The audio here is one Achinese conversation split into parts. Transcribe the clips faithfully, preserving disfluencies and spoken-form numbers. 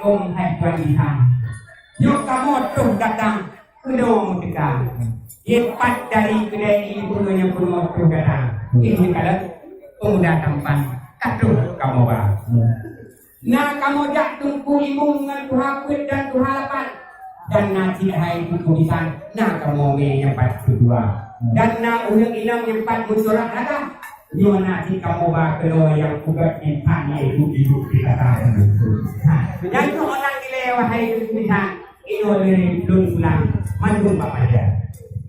Om hai tuan bisan. Nyoe kamoe troh datang keunoe meuteuka. Dipat dari keudai ibu nyang peunoh troh datang. Ini kalau pemuda tampan ka troh kamoe ba. Na kamoe jak teungku imum ngon tuha peuet dan tuha lapan. Dan na cit hai teungku bisan, na kamoe mè nyang pat keudua. Dan na ureueng inong nyang pat meusurat lagah. Nyoe na cit kamoe ba keunoe nyang peugöt intan yaitu ibu kita. Ha, dan nyoe orang dilèe wahai teungku bisan. Inoe lé lôn pulang mandum bak pajak.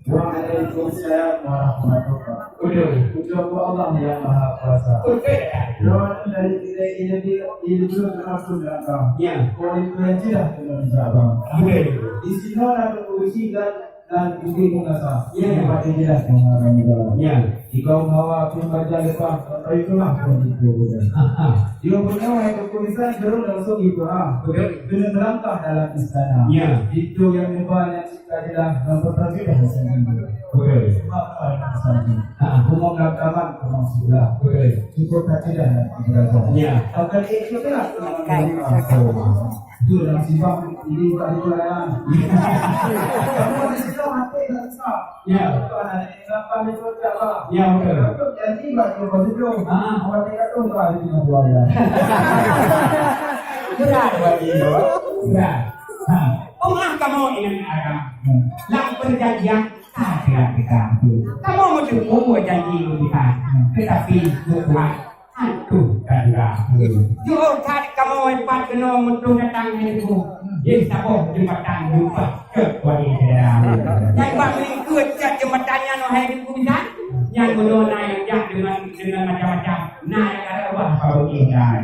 Waalaikumsalam warahmatullahi wabarakatuh. Betul. Puja bak Allah yang Maha Kuasa. Betul. Lôn dari tiga ini di di itu termasuk dalam. Ya. Oleh perintah dengan Sabah. Betul. Di sini ada uji dan dan tinggi mengasa. Ya. Dapat jelas dengan orang muda. Ya. Di kaum hawa pun baca lepas, itulah pun itu. Ha, ha. Dia punya ayat tulisan terus langsung itu ah. Betul. Kena melangkah dalam istana. Ya. Itu yang muda yang suka jelas dan berpercaya dengan sendiri. Betul. Sebab pada pesan ini. Ha. Umum dan kawan termasuklah. Betul. Cukup tak jelas dan berasa. Ya. Akan itu telah. Itu dalam sifat ini tak diperlayan. Kamu di situ mati tak susah. Ya. Ya, betul. Ah. Berat bagi dia. Berat. Ha. Peugah kamoe ingat agam. Hmm. Lam perjanjian ka teuka. Kamoe meuteumé janji ngon kita. Hmm. Tetapi Tuhan Antuh ka dura. Jeuet that kamoe pat keunoe meutueng datang nyan tu. Jih saboh jeumbatan lumpah keu wali syedara. Nyan bak meulingkeue cat jeumbatan nyan, wahai Teungku Bisan. Nyan meunoe na nyang jak deungon, deungon macam-macam. Na nyang areuwah pabeuki dan.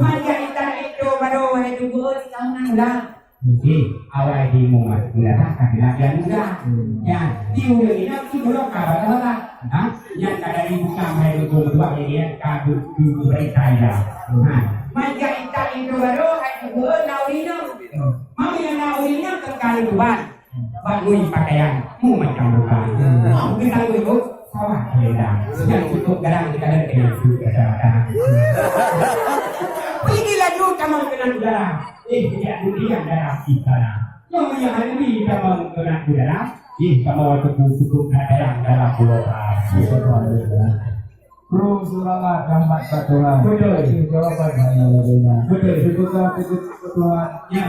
Manja intat linto barô, wahai Teungku, oi, sikang nan dah. Mungkin awai di mumat, mula ka kena yang muda. Hmm. Ya, di ureueng inong si bulok ka bata-bata. Ha? Yang ka dari bukan hai dukung dua ini, ya, ka du-, du-, du berita ya. Hmm. Ha. Manja intat linto barô, hai dukung na ureueng inong. Hmm. Mami na ureueng inong ke kali tuan. Bak ngui pakaian, mu macam bukan. Hmm. Mau kita ngui, Bu? Sawah selendang. Yang cukup garang di dalam dengan sudut kacamata. Pergi laju tamong keunan udara. Eh, tidak duduk dalam istana. Yang mulia hadirin tamong keunan udara. Eh, kamoe teupeu cukup datang dalam pulau. Kru semangat rahmat bak Tuhan. Betul. Itu jawaban hanya lagunya. Betul. Syukurlah, syukur bak Tuhan. Ya.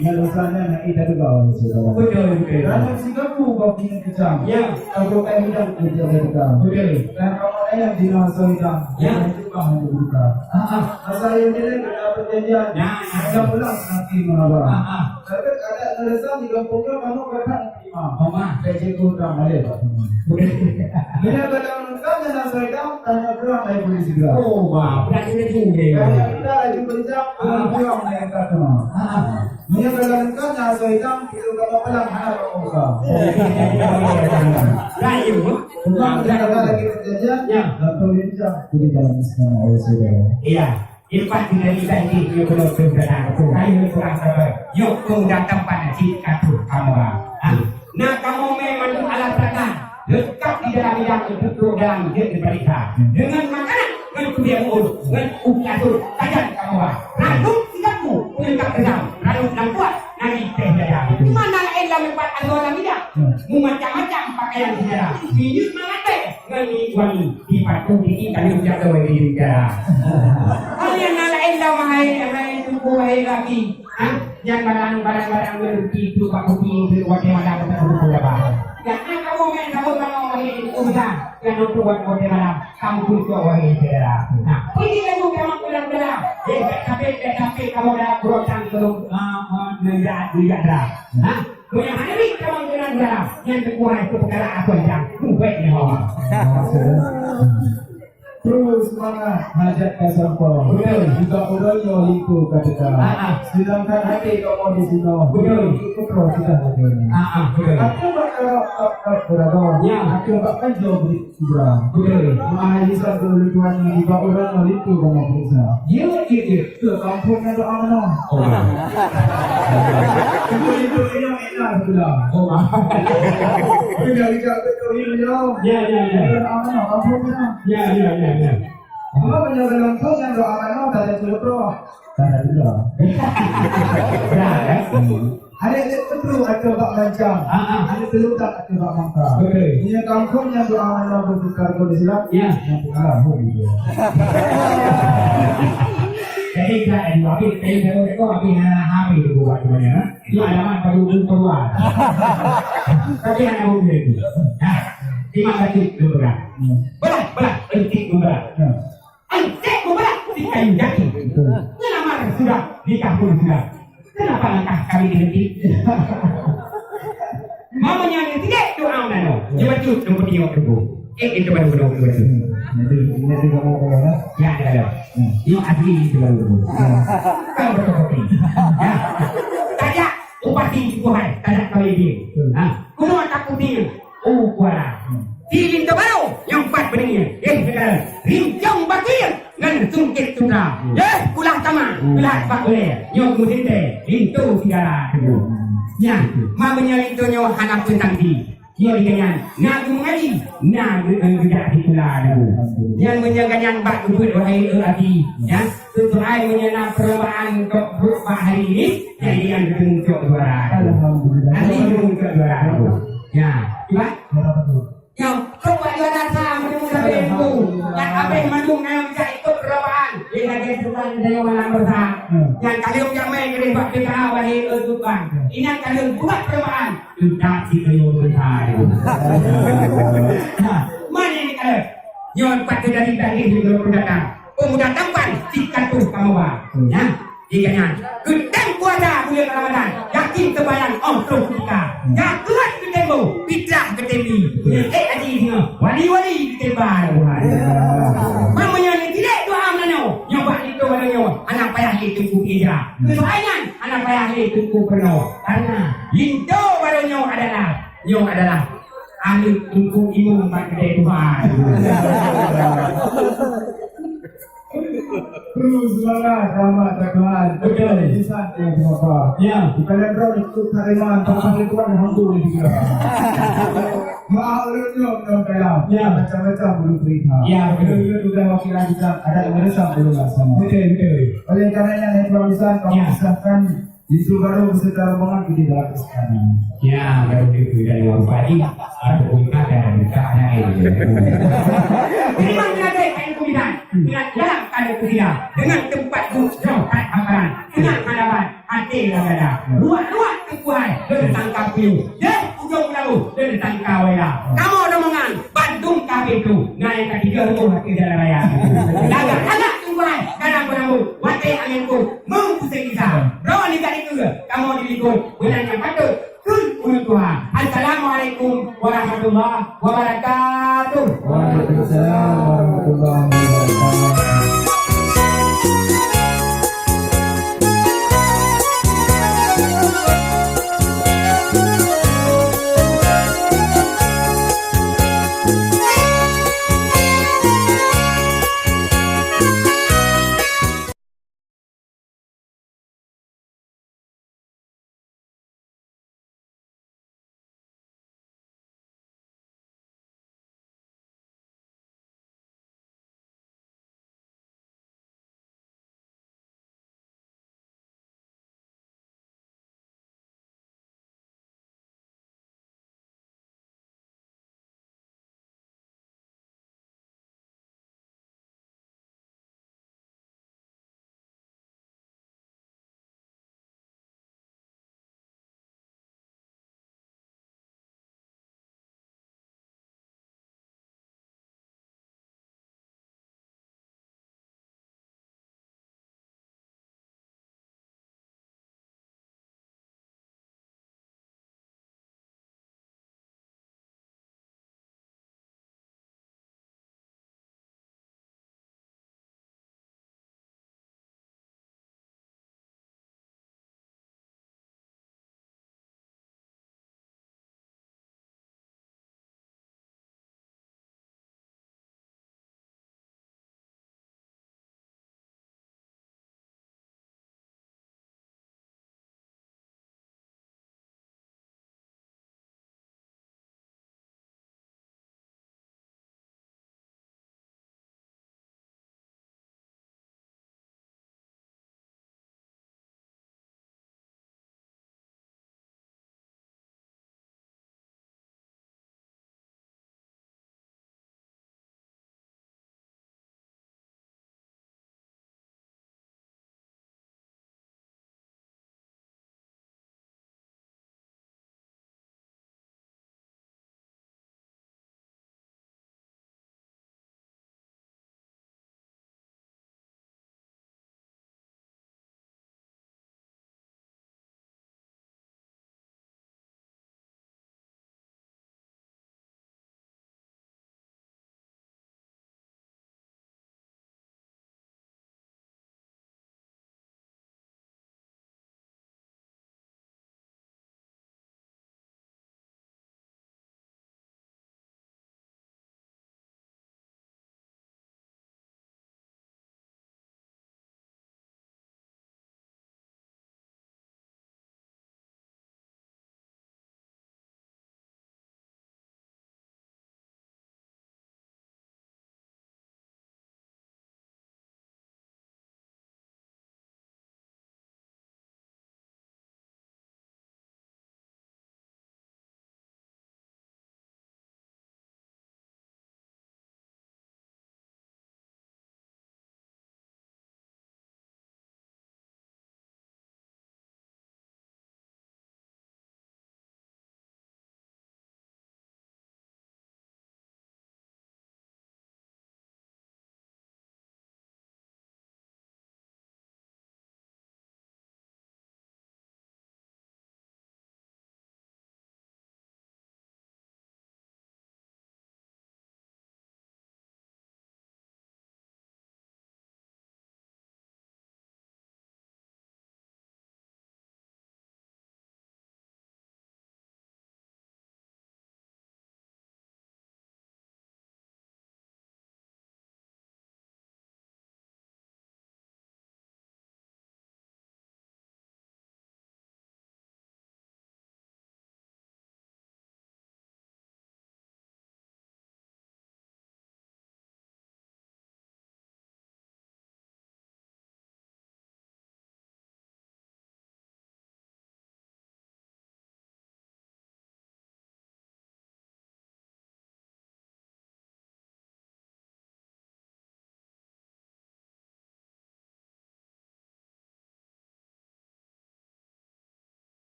Yang urusannya nak kita juga orang saudara. Betul, betul. Dalam sigapu kau kini kejam. Ya. Aku tak hidup di dalam kita. Betul. Dan kamu ayah di masa hitam. Ya. Itu paham berduka. Ah, ah. Masa yang jelek kena perjanjian. Ya, ya. Ada pulang nanti mengabar. Ah, ah. Tapi ada alasan di kampungnya kamu kata Oma, saya cikgu tak balik. Bila kata lengkap dan saya tahu, tanya pulang dari polisi juga. Oh, wah, berarti dia tinggi. Kalau kita lagi berjam, pulang pulang dari kata. Ah. Bila kata lengkap dan saya tahu, kita kalau pulang hana kau buka. Lain, Bu. Bukan kita kata lagi perjanjian, ya. Atau dia bisa, kita dalam istana, oh, saudara. Iya. Ilepas tinggai-tinggai jih nyoe keunoe troh datang. Kayu kurang sabar. Nyoe pemuda tampan cit ka troh kamoe ba. Ha. Na kamoe mè mandum alat peraga. Leungkap di dalam bidang untuk troh dalam jeuet diperiksa. Deungon makanan, ngon kupiah mu'un, ngon upi asot, sajan kamoe ba. Random sigapu, peulengkap reusam. Random lam kuat, nanggi teh dada. Di mana laén lam leumpat asoe lam bidang? Meumacam-macam pakaian sejarah. Minyeuk mangat teh, ngon minyeuk wangi. Di patu di ikan yang jaga wahai diri negara. Hanya na laén dah wahai, wahai Teungku, wahai Rabi. Ha? Nyang barang, barang-barang meureuki tu bak kupi tu watèe malam tak buku dah bah. Yang na kamu main kamu sama wahai Teungku Besar. Yang nonton buat watèe malam, kamu pun tu wahai saudara. Nah, pergi lagu kamu pulang dah. Eh, tak sampai, tak sampai kamu dah berotang ke, ah, ah, menjadi, menjadi dah. Nah, Meunyoe hana jih tamong keunan dalam, nyan teukuai keu peukara asoe jang, ubek nyoe. Terus semangat hajat ka sampoe. Betul. Juga ureueng nyoe linto ka teuka. Ah, ah. Sedangkan até kamoe di sinoe. Betul. Putroe sudah ada. Ah, ah, betul. Aku bak karap, karap, karap, karap. Ya. Aku bak kanjo beri Betul. Mahai Isa tu leutuan nibak ureueng ngon linto kamoe peuriksa. Ya, ya, ya. Ke kampung nyan doa meunoe. Oh. Itu linto inong enak pula. Oh. Tapi dari kat betul ini, ya. Ya, ya, ya. Doa meunoe, kampung nyan. Ya, ya, ya, ya. Apa benda dalam kampung nyan doa meunoe, tak ada tu. Dah, dah. Dah, eh? Aneuk-aneuk peutru ateueh bak mancang. Ah, ah. Aneuk teuleutap ateueh bak mangka. Betul. Meunyoe kampung nyang doa Allah bertukar kode Islam, ya, nyang pengalah hom itu. Jadi, dah, eh, habis, eh, dah, eh, habis, eh, habis tu buat semuanya, eh. Itu alamat baru tu keluar. Tapi anak muda itu. Nah, terima kasih, Gubernur. Belah, belah, penting, Gubernur. Antek beubeulah si kayu jati. Betul. Ngelamar sudah, nikah pun sudah. Kenapa langkah kami dihenti? Mamanya ni tidak doa nano. Dia bacut dong peti waktu tu. Eh, itu baru, baru, baru. Nanti, nanti kamu apa, ya? Ya, ya, ya. Hmm. Yang asli itu baru, baru. Hmm. Kan betul kopi. Ya. Tajak upati Tuhan, tajak kawin dia. Hmm. Ha. Kuno tak putih. Oh, kuala. Di linto barô nyang pat beuneueng, eh, rincong batir ngon sungkét sutra. Eh, kulah tamah, kulah bak ulèe, nyoe meusintèe, linto sigala teungku. Nyan, ma meunyoe linto nyoe hana peue sangsi. Nyoe di nyan, na geumeungaji, na geu-, eh, geujak sikula teungku. Nyan meunyoe nyan bak geubeuet wahai, eh, api, nyan. Sesuai meunyoe na perlombaan untuk buet bak hari ini, jadi nyang geuteumeung cok juara. Alhamdulillah. Ahli geuteumeung cok juara. Ya, cuba. Juara apa tu? Ya, cok bak juara sa, meunyoe sabe tu. Alhamdulillah. Nyang abéh mandum nyang jak ikot perlombaan. Di lagèe tukang dari malam besar. Hmm. Nyang kalian jamai dari bak P K A wahai tukang. Inan kalian buat perlombaan. Tidak di kalian besar. Nah, mana ni kalian? Nyoe pat teujadi tagih di buleuen peudatang. Pemuda tampan sikatoh kamoe ba. Hmm. Ya, jika nyan. Geutem puasa buleuen Ramadan, yakin sembahyang oh troh kutika. Hmm. Zakat geutem bo, fitrah geutem bi. Hmm. Nyan ék haji singoh, wali-wali geutem ba Tuhan. Hmm. Meunyoe ni tidak doa meunoe, nyoe bak linto baroe nyoe, hana payah lé teungku pih ija. Hmm. Soai nyan, hana payah lé teungku peurunoe. Karena linto baroe nyoe adalah, nyoe adalah Aneuk teungku imum bak keudè Tuhan. Terus semangat rahmat Tuhan. Betul. Insan yang berapa. Ya. Di dalam roh itu tariman, tentang Tuhan hamba juga. Maaf, ulun nyoe dalam kalam. Ya. Macam-macam bulu cerita. Ya, betul. Ulun sudah wakilan kita, ada yang meresap belum laksana. Betul, betul. Oleh karenanya, Tuan Insan, kami, ya, persilakan Linto baroe beserta rombongan kita dalam istana. Ya, baru itu dari luar baju, ada buka dan buka anak ini. Terima kasih, Tuan Insan. Dengan jalan ada kuda, dengan tempat duduk jauh tak hamparan, dengan hadapan hati yang ada. Ruat-ruat kekuatan dan tangkap piu. Deh ujung laut dan tangkap wela. Kamu rombongan, Bandung kami tu. Naik ketiga rumah ke jalan raya.